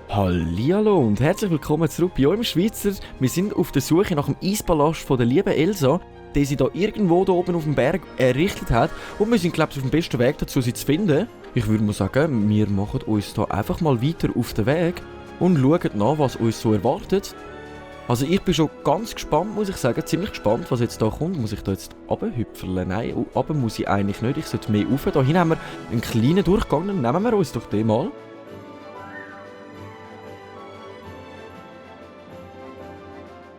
Hallihallo und herzlich willkommen zurück bei eurem Schweizer. Wir sind auf der Suche nach dem Eispalast von der lieben Elsa, den sie da irgendwo da oben auf dem Berg errichtet hat. Und wir sind, glaube ich, auf dem besten Weg dazu, sie zu finden. Ich würde mal sagen, wir machen uns da einfach mal weiter auf den Weg und schauen nach, was uns so erwartet. Also ich bin schon ganz gespannt, muss ich sagen, ziemlich gespannt, was jetzt da kommt. Muss ich da jetzt runterhüpfeln? Nein, runter muss ich eigentlich nicht, ich sollte mehr rauf. Da hinten haben wir einen kleinen Durchgang, dann nehmen wir uns doch den mal.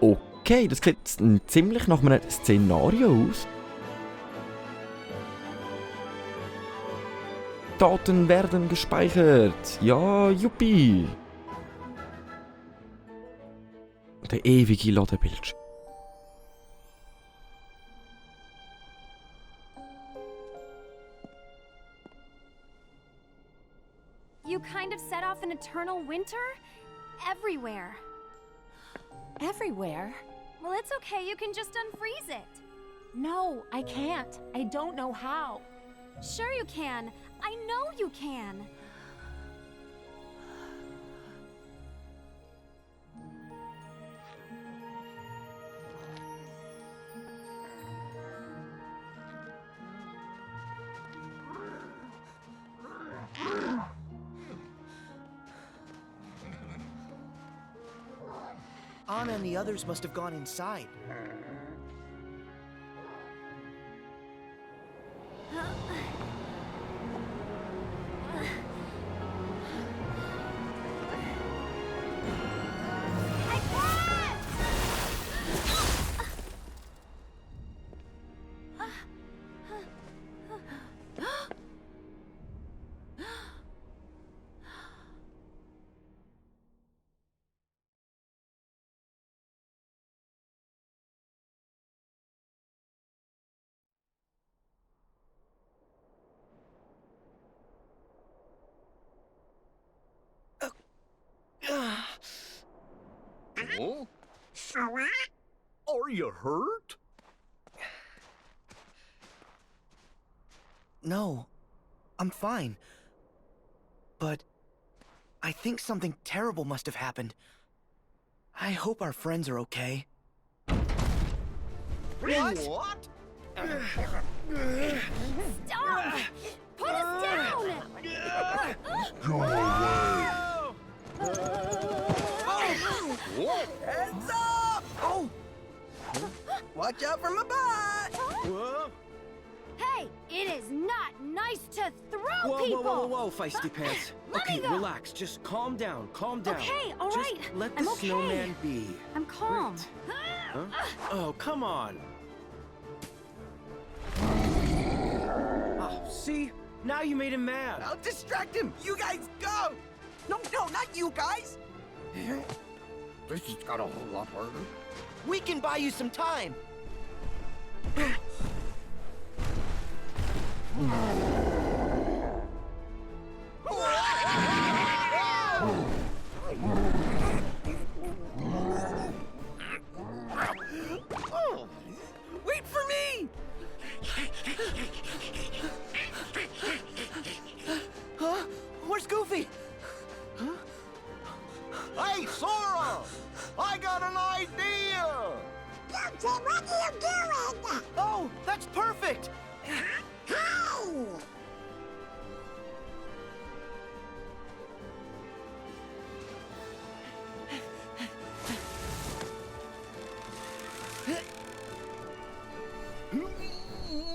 Okay, das sieht ziemlich nach einem Szenario aus. Daten werden gespeichert. Ja, juppie. Der ewige Ladebildschirm. You kind of set off an eternal winter? Everywhere. Everywhere? Well, it's okay, you can just unfreeze it. No, I can't. I don't know how. Sure you can. I know you can. Anna and the others must have gone inside. Oh? Are you hurt? No, I'm fine. But I think something terrible must have happened. I hope our friends are okay. What? Stop! Put us down! Go away. Heads up! Oh! Watch out for my butt! Whoa. Hey, it is not nice to throw Whoa, people! whoa, whoa, whoa, feisty pants. Let me Okay, go. relax. Just calm down. Calm down. Okay, all Just right. let I'm the okay. snowman be. I'm calm. Huh? Oh, come on. Oh, see? Now you made him mad. I'll distract him! You guys go! No, not you guys! This has got a whole lot harder. We can buy you some time! Wait for me! Huh? Where's Goofy? Hey, Sora! I got an idea! Guilty, what are you doing? Oh, that's perfect! How?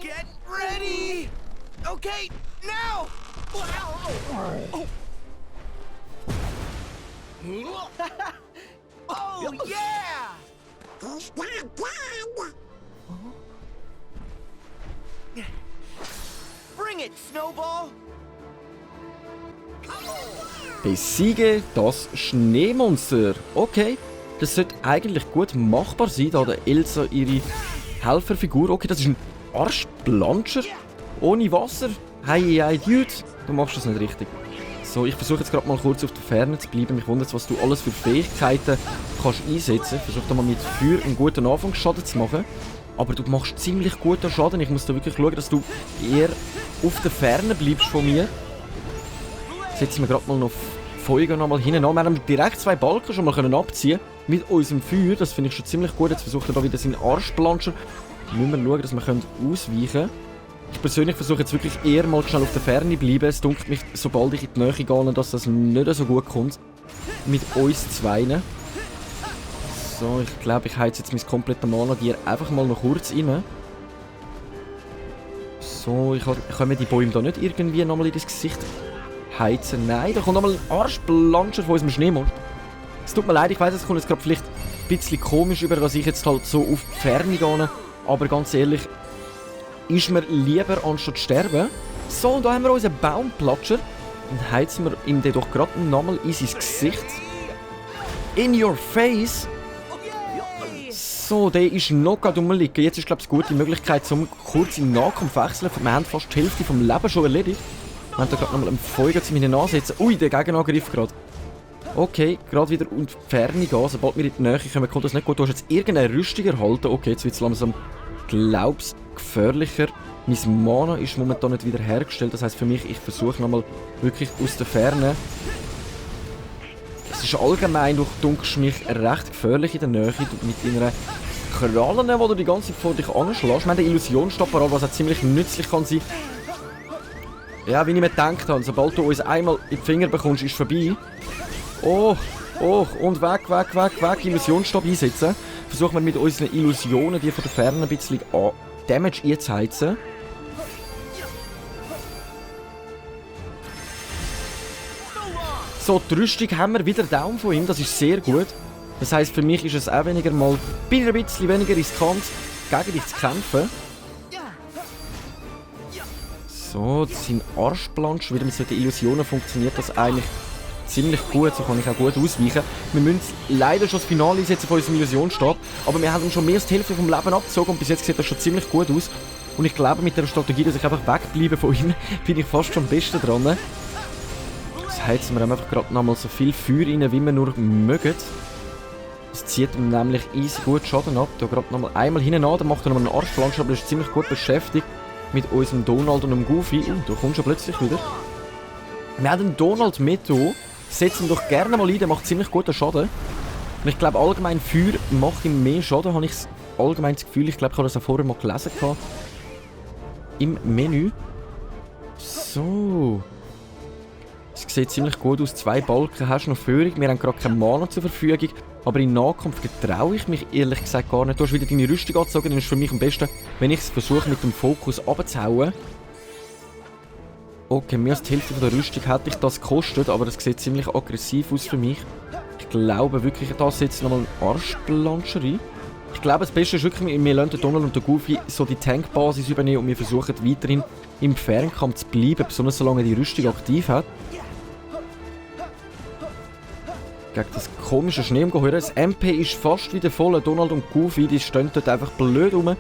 Get ready! Okay, now! Oh, oh yeah! He's not dead. Bring it, Snowball! Besiege das Schneemonster. Okay, das sollte eigentlich gut machbar sein, da der Elsa ihre Helferfigur... Okay, das ist ein Arschplanscher ohne Wasser. Hey, Dude, du machst das nicht richtig. So, ich versuche jetzt gerade mal kurz auf der Ferne zu bleiben. Mich wundert, was du alles für Fähigkeiten kannst einsetzen. Ich versuche da mal mit Feuer einen guten Anfangsschaden zu machen. Aber du machst ziemlich guten Schaden. Ich muss da wirklich schauen, dass du eher auf der Ferne bleibst von mir. Setzen wir gerade mal noch Feuer noch mal hinten an. Wir haben direkt 2 Balken schon mal abziehen können mit unserem Feuer. Das finde ich schon ziemlich gut. Jetzt versucht er da wieder seinen Arschplanscher. Müssen wir schauen, dass wir ausweichen können. Ich persönlich versuche jetzt wirklich eher mal schnell auf der Ferne bleiben. Es dunkelt mich, sobald ich in die Nähe gehe, dass das nicht so gut kommt. Mit uns zweien. So, ich glaube, ich heize jetzt mein komplettes Mana-Gear einfach mal noch kurz rein. So, ich kann mir die Bäume da nicht irgendwie nochmal in das Gesicht heizen. Nein, da kommt nochmal ein Arschplanscher von unserem Schneemonster. Es tut mir leid, ich weiss, es kommt jetzt gerade vielleicht ein bisschen komisch über, dass ich jetzt halt so auf die Ferne gehe. Aber ganz ehrlich, ist mir lieber anstatt sterben. So, und da haben wir unseren Baumplatscher. Und heizen wir ihm den doch gerade nochmal in sein Gesicht. In your face! So, der ist noch gerade rumliegen. Jetzt ist, glaube ich, eine gute Möglichkeit, um kurz im Nahkampf zu wechseln. Wir haben fast die Hälfte vom Leben schon erledigt. Wir haben da gerade nochmal einen Feuer zu mir ansetzen. Ui, der Gegenangriff gerade. Okay, gerade wieder in die Ferne gehen. Sobald wir in die Nähe kommen, kommt das nicht gut. Du hast jetzt irgendeine Rüstung erhalten. Okay, jetzt wird es langsam, glaub's, gefährlicher. Mein Mana ist momentan nicht wieder hergestellt. Das heisst für mich, ich versuche nochmal wirklich aus der Ferne. Es ist allgemein, du dunkelst mich recht gefährlich in der Nähe mit deiner Krallen, die du die ganze Zeit vor dich anschlägst. Wir haben den Illusionsstab, was auch ziemlich nützlich kann sein. Ja, wie ich mir gedacht habe, sobald du uns einmal in die Finger bekommst, ist es vorbei. Oh, und weg. Illusionsstab einsetzen. Versuchen wir mit unseren Illusionen, die von der Ferne ein bisschen Damage einzuheizen. So, die Rüstung haben wir wieder down von ihm, das ist sehr gut. Das heisst, für mich ist es auch weniger mal ein bisschen weniger riskant, gegen dich zu kämpfen. So, sein Arschplansch, wieder mit solchen Illusionen funktioniert das eigentlich ziemlich gut, so kann ich auch gut ausweichen. Wir müssen leider schon das Finale einsetzen von unserem Illusionsstab, aber wir haben schon mehr als die Hälfte vom Leben abgezogen und bis jetzt sieht das schon ziemlich gut aus. Und ich glaube, mit der Strategie, dass ich einfach wegbleibe von ihm, bin ich fast schon am besten dran. Jetzt heizen wir einfach gerade nochmal so viel Feuer rein, wie wir nur mögen. Das zieht ihm nämlich easy gut Schaden ab. Da gerade nochmal einmal hinten an, dann macht er nochmal einen Arschplanscher, aber er ist ziemlich gut beschäftigt mit unserem Donald und dem Goofy. Da kommt schon plötzlich wieder. Wir haben den Donald mit hier. Setzen ihn doch gerne mal ein, der macht ziemlich guten Schaden. Und ich glaube allgemein, Feuer macht ihm mehr Schaden, habe ich allgemein das Gefühl. Ich glaube, ich habe das auch vorher mal gelesen. Im Menü. So. Es sieht ziemlich gut aus. 2 Balken hast du noch Führung. Wir haben gerade keinen Mana zur Verfügung. Aber in Nahkampf getraue ich mich ehrlich gesagt gar nicht. Du hast wieder deine Rüstung angezogen. Dann ist es für mich am besten, wenn ich es versuche mit dem Fokus runterzuhauen. Okay, mehr als die Hälfte der Rüstung hätte ich das gekostet, aber das sieht ziemlich aggressiv aus für mich. Ich glaube wirklich, da setzt nochmal einen Arschplanscher rein. Ich glaube, das Beste ist wirklich, wir lassen den Donald und den Goofy so die Tankbasis übernehmen und wir versuchen weiterhin im Fernkampf zu bleiben, besonders solange die Rüstung aktiv hat. Gegen das komische Schneeungeheuer. Das MP ist fast wieder voll. Donald und Goofy, die stehen dort einfach blöd rum.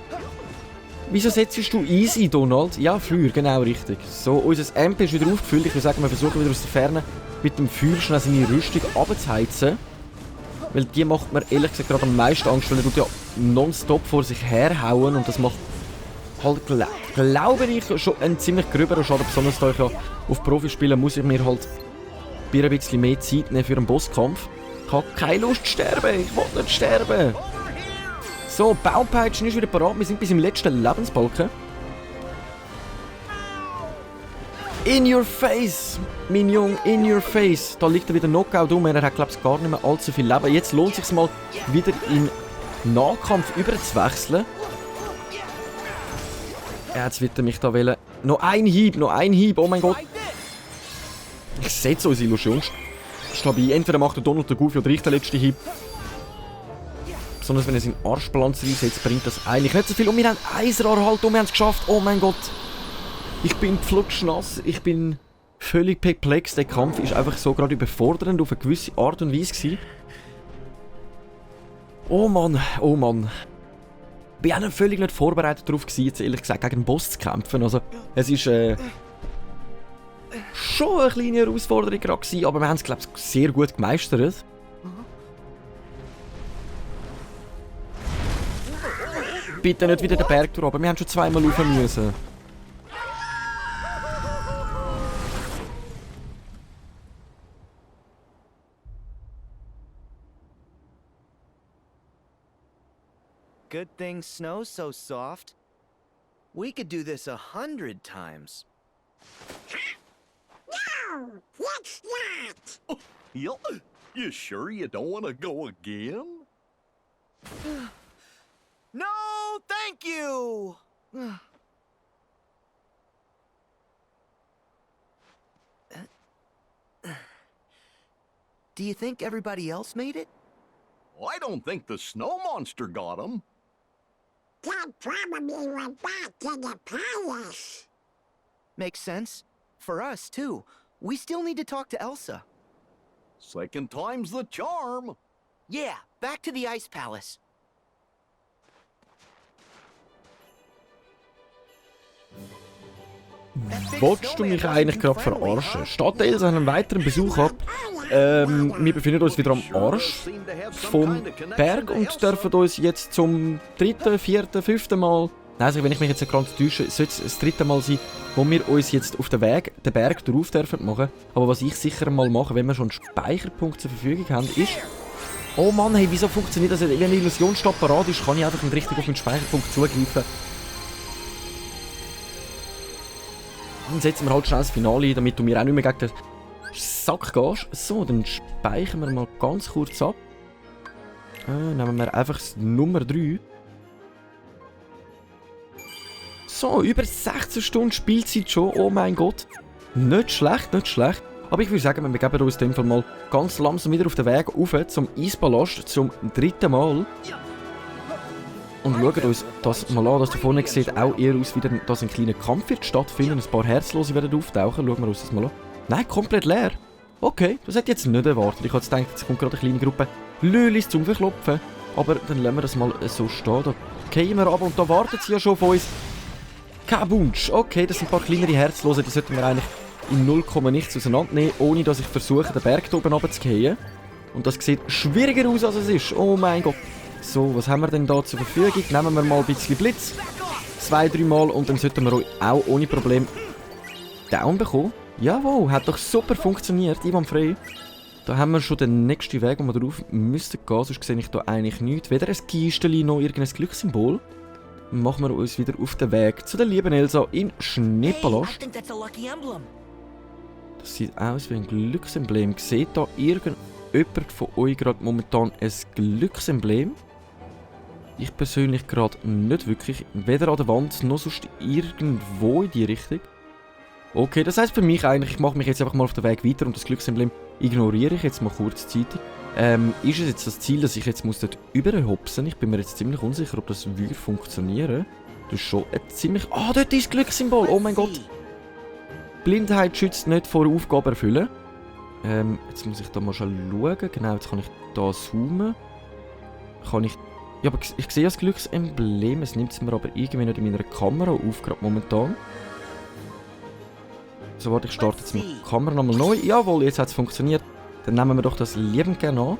Wieso setzt du easy, Donald? Ja, Feuer, genau richtig. So, unser MP ist wieder aufgefüllt. Ich würde sagen, wir versuchen wieder aus der Ferne mit dem Feuer schnell seine Rüstung runterzuheizen. Weil die macht mir ehrlich gesagt gerade am meisten Angst, weil er tut ja nonstop vor sich herhauen und das macht halt, glaube ich, schon einen ziemlich gröberen Schaden. Besonders da ich ja auf Profi spiele, muss ich mir halt ein bisschen mehr Zeit nehmen für einen Bosskampf. Ich habe keine Lust zu sterben, ich will nicht sterben. So, Baupeitschen ist wieder parat. Wir sind bis im letzten Lebensbalken. In your face, mein Junge, in your face. Da liegt er wieder Knockout um. Er hat, glaube ich, gar nicht mehr allzu viel Leben. Jetzt lohnt es sich mal, wieder in Nahkampf überzuwechseln. Jetzt wird er mich da wählen. Noch ein Hieb, oh mein Gott. Ich setze unsere Illusion stabil. Entweder macht der Donald den Goofy oder ich den letzten Hieb. Besonders wenn er seinen Arschplanzer einsetzt, bringt das eigentlich nicht so viel. Und wir haben Eiser erhalten und wir haben es geschafft. Oh mein Gott. Ich bin flutschnass. Ich bin völlig perplex. Der Kampf ist einfach so gerade überfordernd auf eine gewisse Art und Weise gewesen. Oh Mann, oh Mann. Ich war auch völlig nicht vorbereitet darauf gewesen, jetzt ehrlich gesagt, gegen einen Boss zu kämpfen. Also, es ist schon eine kleine Herausforderung gerade gewesen, aber wir haben es, glaube ich, sehr gut gemeistert. Bitte nicht wieder den Berg durch, aber wir haben schon zweimal rauf müssen. Good thing snow's so soft. We could do this 100 times. No, let's not. You sure you don't want to go again? No, thank you! Do you think everybody else made it? I don't think the snow monster got him. Dad probably went back to the palace. Makes sense. For us, too. We still need to talk to Elsa. Second time's the charm. Yeah, back to the Ice Palace. Wolltest du mich eigentlich gerade verarschen? Statt Elsa einen weiteren Besuch ab. Wir befinden uns wieder am Arsch vom Berg und dürfen uns jetzt zum 3., 4., 5. Mal... Nein, also wenn ich mich jetzt gerade täusche, sollte es das 3. Mal sein, wo wir uns jetzt auf den Berg drauf dürfen machen. Aber was ich sicher mal mache, wenn wir schon einen Speicherpunkt zur Verfügung haben, ist... Oh Mann, hey, wieso funktioniert das? Wenn eine Illusionsstadt parat ist, kann ich einfach nicht richtig auf den Speicherpunkt zugreifen. Dann setzen wir halt schnell das Finale ein, damit du mir auch nicht mehr gegen den Sack gehst. So, dann speichern wir mal ganz kurz ab. Nehmen wir einfach das Nummer 3. So, über 16 Stunden Spielzeit schon, oh mein Gott. Nicht schlecht, nicht schlecht. Aber ich würde sagen, wir begeben uns in dem Fall mal ganz langsam wieder auf den Weg rauf zum Eispalast zum 3. Mal. Und schauen uns das mal an, das da vorne sieht auch eher aus, wie dass ein kleiner Kampf wird stattfinden. Ein paar Herzlose werden auftauchen. Schauen wir uns das mal an. Nein, komplett leer. Okay, das hätte ich jetzt nicht erwartet. Ich hatte gedacht, es kommt gerade eine kleine Gruppe Lülis zum Verklopfen. Aber dann lassen wir das mal so stehen. Da gehen wir ab und da wartet sie ja schon von uns. Kein Wunsch. Okay, das sind ein paar kleinere Herzlose, die sollten wir eigentlich in 0, nichts auseinandernehmen, ohne dass ich versuche, den Berg da oben runterzugehen. Und das sieht schwieriger aus, als es ist. Oh mein Gott. So, was haben wir denn da zur Verfügung? Nehmen wir mal ein bisschen Blitz. 2, 3 Mal und dann sollten wir auch ohne Problem Down bekommen. Jawohl, hat doch super funktioniert, einwandfrei. Da haben wir schon den nächsten Weg, wo wir drauf müssten gehen, sonst sehe ich da eigentlich nichts. Weder ein Kisteli noch irgendein Glückssymbol. Machen wir uns wieder auf den Weg zu der lieben Elsa in Schneepalast. Das sieht aus wie ein Glücksemblem. Seht da irgendjemand von euch gerade momentan ein Glücksemblem? Ich persönlich gerade nicht wirklich. Weder an der Wand noch sonst irgendwo in die Richtung. Okay, das heisst für mich eigentlich, ich mache mich jetzt einfach mal auf den Weg weiter und das Glücksemblem ignoriere ich jetzt mal kurzzeitig. Ist es jetzt das Ziel, dass ich jetzt dort überhopsen? Ich bin mir jetzt ziemlich unsicher, ob das würde funktionieren. Das ist schon ein ziemlich... Ah, dort ist das Glückssymbol! Oh mein Gott! Blindheit schützt nicht vor Aufgaben erfüllen. Jetzt muss ich da mal schon schauen. Genau, jetzt kann ich da zoomen. Kann ich... Ja, aber ich sehe das Glücksemblem. Es nimmt es mir aber irgendwie nicht in meiner Kamera auf, gerade momentan. So, warte, ich starte jetzt mit der Kamera nochmal neu. Jawohl, jetzt hat es funktioniert. Dann nehmen wir doch das liebend gerne an.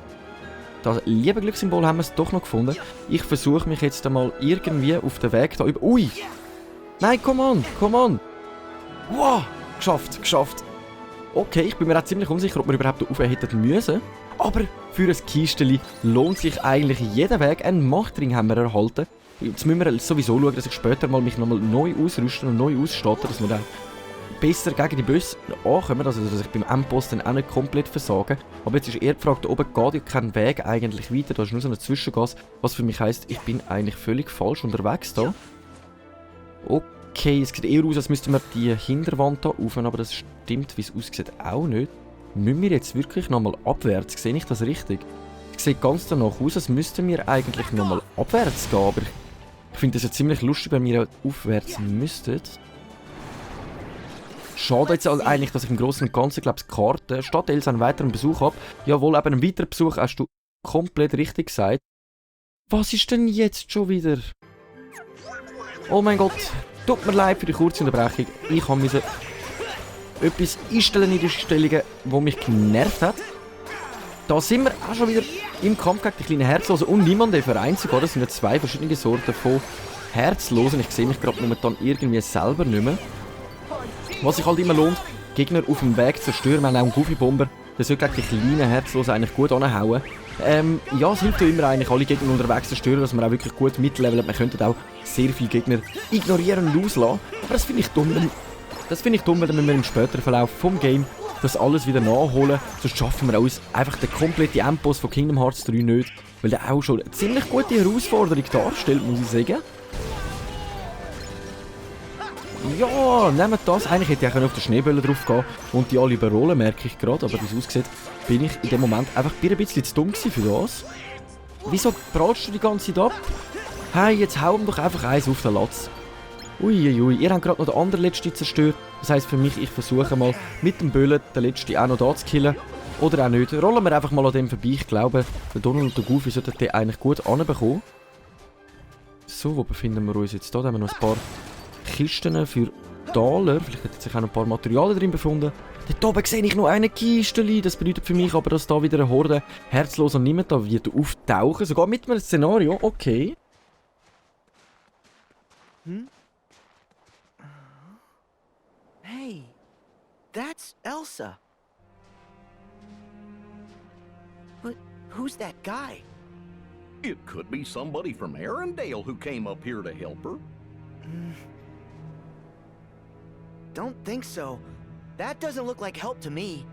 Das liebe Glückssymbol haben wir es doch noch gefunden. Ich versuche mich jetzt einmal irgendwie auf den Weg da über... Ui! Nein, come on, come on! Wow! Geschafft, geschafft! Okay, ich bin mir auch ziemlich unsicher, ob wir überhaupt da rauf hätten müssen. Aber für ein Kisteli lohnt sich eigentlich jeder Weg. Einen Machtring haben wir erhalten. Jetzt müssen wir sowieso schauen, dass ich später mal mich nochmal neu ausrüsten und neu ausstatten, dass wir dann besser gegen die Böse ankommen, also dass ich beim Endboss dann auch nicht komplett versagen. Aber jetzt ist eher die Frage, da oben geht ja kein Weg eigentlich weiter, da ist nur so ein Zwischengas, was für mich heisst, ich bin eigentlich völlig falsch unterwegs da. Okay, es sieht eher aus, als müssten wir die Hinterwand da aufnehmen, aber das stimmt, wie es aussieht, auch nicht. Müssen wir jetzt wirklich nochmal abwärts? Sehe ich das richtig? Es sieht ganz danach aus, als müssten wir eigentlich nochmal abwärts gehen, aber ich finde das ja ziemlich lustig, wenn wir aufwärts müssten. Schade jetzt eigentlich, dass ich im Großen und Ganzen, glaube ich, die Karte statt Elsa einen weiteren Besuch habe. Jawohl, eben einen weiteren Besuch hast du komplett richtig gesagt. Was ist denn jetzt schon wieder? Oh mein Gott, tut mir leid für die kurze Unterbrechung. Ich habe etwas einstellen in den Einstellungen, das mich genervt hat. Da sind wir auch schon wieder im Kampf gegen die kleinen Herzlosen und niemanden Verein sogar. Das sind ja 2 verschiedene Sorten von Herzlosen. Ich sehe mich gerade momentan irgendwie selber nicht mehr. Was sich halt immer lohnt, Gegner auf dem Weg zerstören. Wir haben auch einen Goofy-Bomber. Der sollte gegen die kleinen Herzlosen eigentlich gut anhauen. Ja, es hilft ja immer eigentlich, alle Gegner unterwegs zerstören, dass man auch wirklich gut mitleveln. Man könnte auch sehr viele Gegner ignorieren und auslassen. Aber das finde ich dumm. Weil dann müssen wir im späteren Verlauf vom Game das alles wieder nachholen. Sonst schaffen wir uns einfach den kompletten Endboss von Kingdom Hearts 3 nicht. Weil der auch schon eine ziemlich gute Herausforderung darstellt, muss ich sagen. Ja, nehmt das. Eigentlich hätte ich auch auf den Schneeböller drauf gehen und die alle überrollen, merke ich gerade. Aber wie es aussieht, bin ich in dem Moment einfach ein bisschen zu dumm für das. Wieso prallst du die ganze Zeit ab? Hey, jetzt hauen wir doch einfach eins auf den Latz. Uiuiui, ihr habt gerade noch den anderen letzten zerstört. Das heisst für mich, ich versuche mal mit dem Böllen den letzten auch noch da zu killen. Oder auch nicht. Rollen wir einfach mal an dem vorbei. Ich glaube, der Donald und der Goofy sollten den eigentlich gut anbekommen. So, wo befinden wir uns jetzt? Da haben wir noch ein paar Kisten für Taler. Vielleicht hat sich auch noch ein paar Materialien drin befunden. Dort oben sehe ich noch eine Kiste. Das bedeutet für mich aber, dass da wieder eine Horde herzloser niemand da wird auftauchen. Sogar mit einem Szenario. Okay. Hey, that's Elsa. But who's that guy? It could be somebody from Arendelle who came up here to help her. Don't think so. That doesn't look like help to me.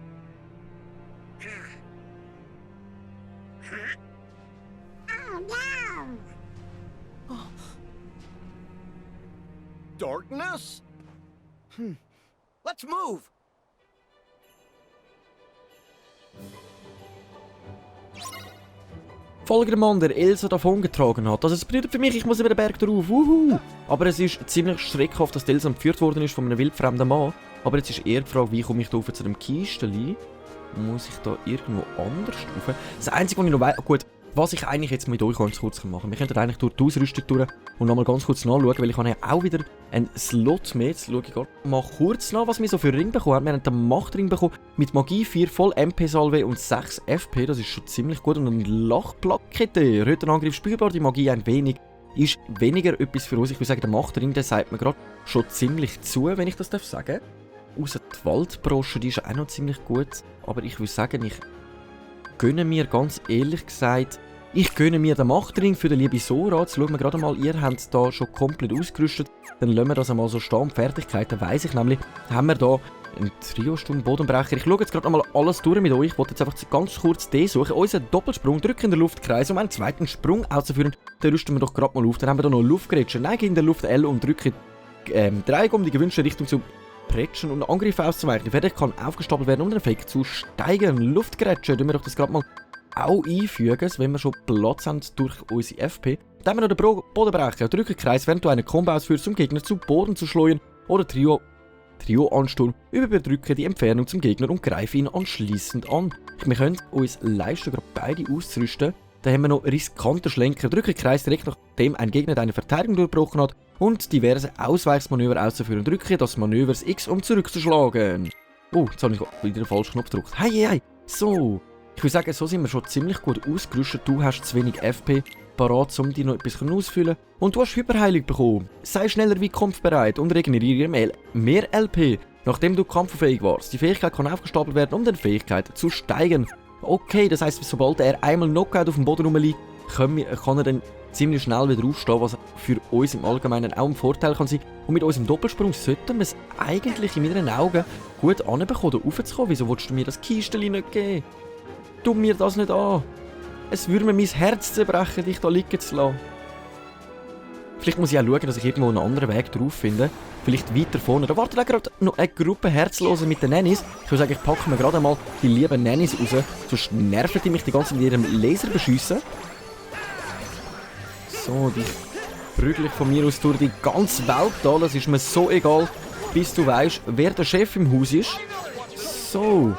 Oh no! Darkness? Let's move! Folgermann, der Elsa davongetragen hat. Also es bedeutet für mich, ich muss über den Berg drauf. Aber es ist ziemlich schreckhaft, dass die Elsa entführt worden ist von einem wildfremden Mann. Aber jetzt ist eher die Frage, wie komme ich da rauf zu dem Kisteli? Muss ich da irgendwo anders rauf? Das Einzige, was ich noch weiß... Gut, was ich eigentlich jetzt mit euch ganz kurz machen kann. Wir könnten eigentlich durch die Ausrüstung durch und nochmal ganz kurz nachschauen, weil ich habe ja auch wieder einen Slot mehr. Jetzt schaue ich gerade mal kurz nach, was wir so für Ring bekommen haben. Wir haben den Machtring bekommen mit Magie 4, voll MP-Salve und 6 FP. Das ist schon ziemlich gut. Und eine Lachplakette. Rötenangriff spürbar, die Magie ein wenig. Ist weniger etwas für uns. Ich würde sagen, der Machtring, der sagt mir gerade schon ziemlich zu, wenn ich das sagen darf. Außer die Waldbrosche, die ist auch noch ziemlich gut. Aber ich würde sagen, ich gönne mir ganz ehrlich gesagt, ich gönne mir den Machtring für den lieben Sora. Jetzt schauen wir gerade mal, ihr habt da schon komplett ausgerüstet. Dann lassen wir das einmal so stehen. Fertigkeiten weiss ich nämlich, haben wir da einen Trio-Stunde Bodenbrecher. Ich schaue jetzt gerade einmal alles durch mit euch. Ich wollte jetzt einfach ganz kurz den suchen. Unseren Doppelsprung, drücken in der Luftkreis, um einen zweiten Sprung auszuführen. Den rüsten wir doch gerade mal auf. Dann haben wir da noch Luftgerätsche. Neige in der Luft L und drücke Dreieck, um die gewünschte Richtung zu prätschen und Angriffe auszuweichen. Die Fertigkeit kann aufgestapelt werden, um den Effekt zu steigern. Luftgerätsche, tun wir doch das gerade mal auch einfügen, wenn wir schon Platz haben durch unsere FP. Dann haben wir noch den Bodenbrecher. Drücke Kreis, während du einen Combo ausführst, um Gegner zu Boden zu schleudern. Oder Trio-Ansturm. Überdrücke die Entfernung zum Gegner und greife ihn anschliessend an. Wir können uns leisten, gerade beide auszurüsten. Dann haben wir noch riskante Schlenker. Drücke Kreis direkt nachdem ein Gegner deine Verteidigung durchbrochen hat und diverse Ausweichsmanöver auszuführen. Drücke das Manövers X, um zurückzuschlagen. Oh, jetzt habe ich wieder den falschen Knopf gedrückt. Hey. So. Ich würde sagen, so sind wir schon ziemlich gut ausgerüstet. Du hast zu wenig FP parat, um dir noch etwas auszufüllen. Und du hast Hyperheilung bekommen. Sei schneller wie kampfbereit und regeneriere mehr LP, nachdem du kampffähig warst. Die Fähigkeit kann aufgestapelt werden, um deine Fähigkeit zu steigern. Okay, das heisst, sobald er einmal Knockout auf dem Boden rumliegt, kann er dann ziemlich schnell wieder aufstehen, was für uns im Allgemeinen auch ein Vorteil kann sein. Und mit unserem Doppelsprung sollten wir es eigentlich in meinen Augen gut anbekommen, da raufzukommen. Wieso willst du mir das Kisteli nicht geben? Tu mir das nicht an. Es würde mir mein Herz zerbrechen, dich da liegen zu lassen. Vielleicht muss ich auch schauen, dass ich irgendwo einen anderen Weg drauf finde. Vielleicht weiter vorne. Da wartet auch gerade noch eine Gruppe Herzlosen mit den Nannies. Ich würde sagen, ich packe mir gerade mal die lieben Nannies raus. Sonst nerven die mich die ganze Zeit mit ihrem Laser beschiessen. So, die prügel ich von mir aus durch die ganze Welt da. Das ist mir so egal, bis du weißt, wer der Chef im Haus ist. So.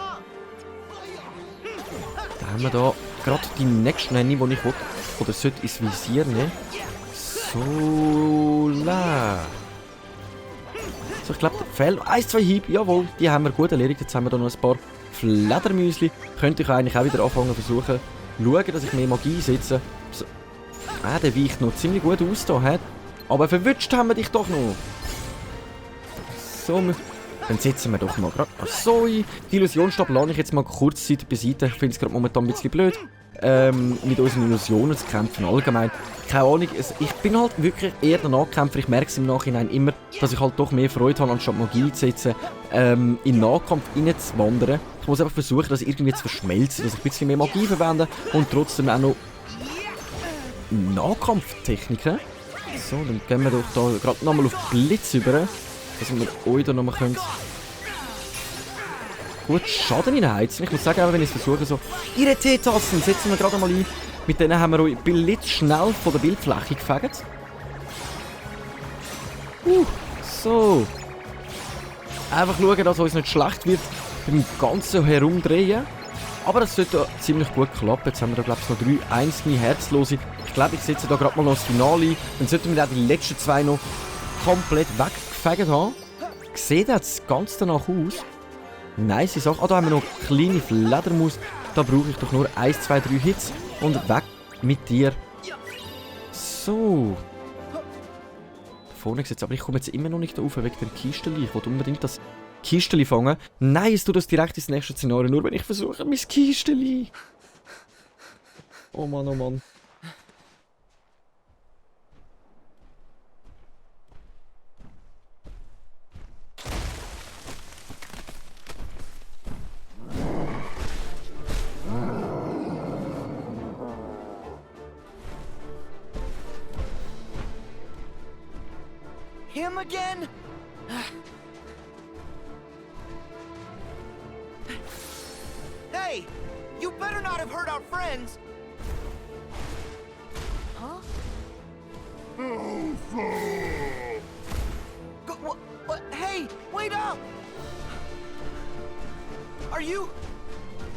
Da haben wir da gerade die nächste Nanny, die ich will, oder sollte ins Visier nehmen. So, la. So, ich glaube, da fehlen 1, 2 Hiebe. Jawohl, die haben wir gut erledigt. Jetzt haben wir da noch ein paar Fledermäusli. Könnte ich eigentlich auch wieder anfangen versuchen. Schauen, dass ich mehr Magie einsetze. So. Der weicht noch ziemlich gut aus da. Aber verwünscht haben wir dich doch noch. So, dann setzen wir doch mal gerade so ein. Die Illusionsstab lade ich jetzt mal kurzzeitig beiseite. Ich finde es gerade momentan ein bisschen blöd. Mit unseren Illusionen zu kämpfen allgemein. Keine Ahnung, ich bin halt wirklich eher der Nahkämpfer. Ich merke es im Nachhinein immer, dass ich halt doch mehr Freude habe, anstatt Magie zu setzen, in Nahkampf reinzuwandern. Ich muss einfach versuchen, das irgendwie zu verschmelzen, dass ich ein bisschen mehr Magie verwende und trotzdem auch noch Nahkampftechniken. So, dann gehen wir doch da gerade nochmal auf Blitz über, dass wir euch da nochmal können gut Schaden hineinheizen. Ich muss sagen, wenn ich es versuche, so ihre Teetassen setzen wir gerade mal ein. Mit denen haben wir euch blitzschnell von der Bildfläche gefegt. So. Einfach schauen, dass es uns nicht schlecht wird beim ganzen Herumdrehen. Aber das sollte ziemlich gut klappen. Jetzt haben wir da, glaube ich, noch 3 einzelne Herzlose. Ich glaube, ich setze da gerade mal noch das Finale ein. Dann sollten wir auch die letzten 2 noch komplett weggefegt haben. Sieht jetzt ganz danach aus. Nice Sache. Da haben wir noch eine kleine Fledermaus. Da brauche ich doch nur 1, 2, 3 Hits. Und weg mit dir. So. Da vorne gesetzt. Aber ich komme jetzt immer noch nicht rauf wegen der Kisteli. Ich wollte unbedingt das Kisteli fangen. Nein, es tut das direkt ins nächste Szenario. Nur wenn ich versuche, mein Kisteli. Oh Mann, oh Mann. Him again? Hey! You better not have hurt our friends! Huh? What? Hey! Wait up! Are you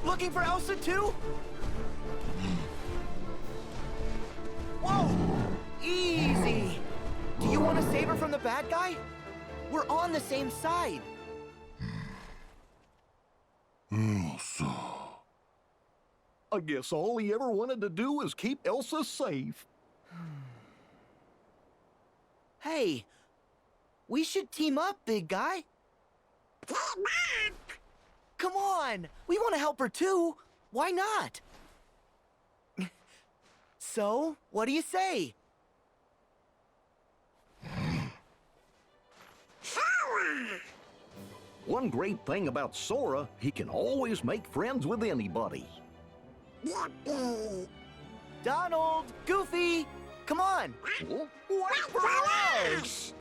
looking for Elsa too? Whoa! Easy! Do you want to save her from the bad guy? We're on the same side. Elsa. I guess all he ever wanted to do was keep Elsa safe. Hey, we should team up, big guy. Team up! Come on, we want to help her too. Why not? So, what do you say? Sora! One great thing about Sora, he can always make friends with anybody. Yippee! Donald, Goofy, come on. Huh? Wait for us!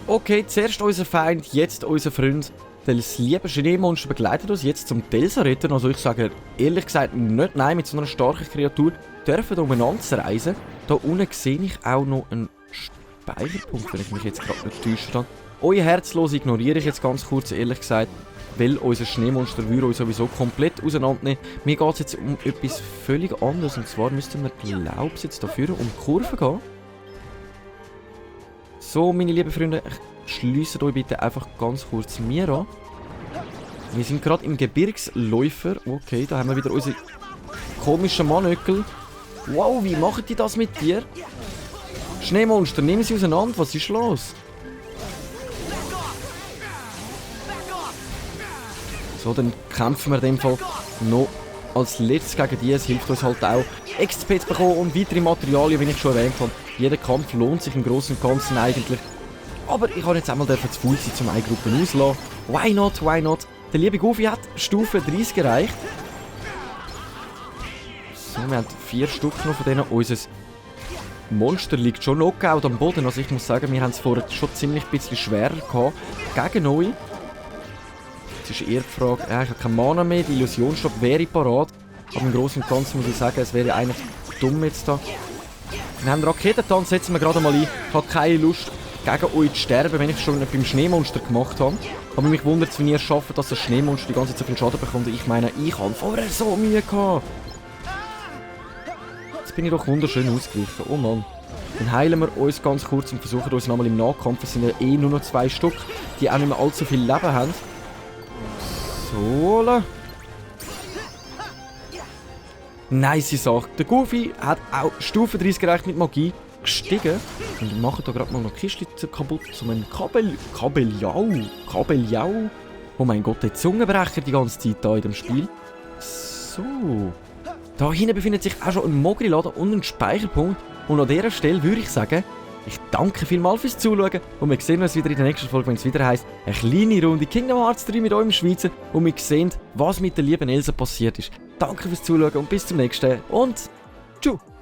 Okay, zuerst unser Feind, jetzt unser Freund. Das liebe Schneemonster begleitet uns jetzt zum Telsa retten. Also ich sage ehrlich gesagt nicht nein, mit so einer starken Kreatur dürfen umeinander zu reisen. Da unten sehe ich auch noch einen Speicherpunkt, wenn ich mich jetzt gerade nicht täusche. Dann. Euer Herzlos ignoriere ich jetzt ganz kurz, ehrlich gesagt, weil unser Schneemonster würde uns sowieso komplett auseinandernehmen. Mir geht es jetzt um etwas völlig anderes. Und zwar müssten wir, glaube ich, jetzt dafür um die Kurve gehen. So, meine lieben Freunde, schließt euch bitte einfach ganz kurz mir an. Wir sind gerade im Gebirgsläufer. Okay, da haben wir wieder unsere komischen Manöckel. Wow, wie machen die das mit dir? Schneemonster, nehmen sie auseinander. Was ist los? So, dann kämpfen wir in dem Fall noch als letztes gegen die. Es hilft uns halt auch, XP zu bekommen und weitere Materialien, wie ich schon erwähnt habe. Jeder Kampf lohnt sich im Großen und Ganzen eigentlich. Aber ich habe jetzt einmal zu faul sein, zum eine Gruppe auszulassen. Why not, why not? Der liebe Goofy hat Stufe 30 erreicht. So, wir haben 4 Stück noch von denen. Unser Monster liegt schon knockout am Boden. Also ich muss sagen, wir haben es vorher schon ziemlich ein bisschen schwerer gehabt gegen euch. Jetzt ist eher die Frage, ich habe keine Mana mehr, die Illusionsstab wäre parat. Aber im Großen und Ganzen muss ich sagen, es wäre eigentlich dumm jetzt da. Wir haben Raketentanz, setzen wir gerade mal ein. Ich habe keine Lust, gegen euch zu sterben, wenn ich es schon beim Schneemonster gemacht habe. Aber mich wundert es, wenn ihr es schafft, dass das Schneemonster die ganze Zeit so viel Schaden bekommt. Ich meine, ich habe vorher so Mühe gehabt. Jetzt bin ich doch wunderschön ausgewichen. Oh Mann. Dann heilen wir uns ganz kurz und versuchen uns nochmal im Nahkampf. Es sind ja eh nur noch 2 Stück, die auch nicht mehr allzu viel Leben haben. So. Nice Sache. Der Goofy hat auch Stufe 30 gereicht mit Magie gestiegen. Und wir machen da gerade mal noch Kistchen kaputt. So einen Kabeljau. Oh mein Gott, der Zungenbrecher die ganze Zeit hier in dem Spiel. So. Da hinten befindet sich auch schon ein Mogri-Laden und ein Speicherpunkt. Und an dieser Stelle würde ich sagen, ich danke vielmals fürs Zuschauen und wir sehen uns wieder in der nächsten Folge, wenn es wieder heisst, eine kleine Runde Kingdom Hearts 3 mit eurem Schweizer und wir sehen, was mit der lieben Elsa passiert ist. Danke fürs Zuschauen und bis zum nächsten und tschüss!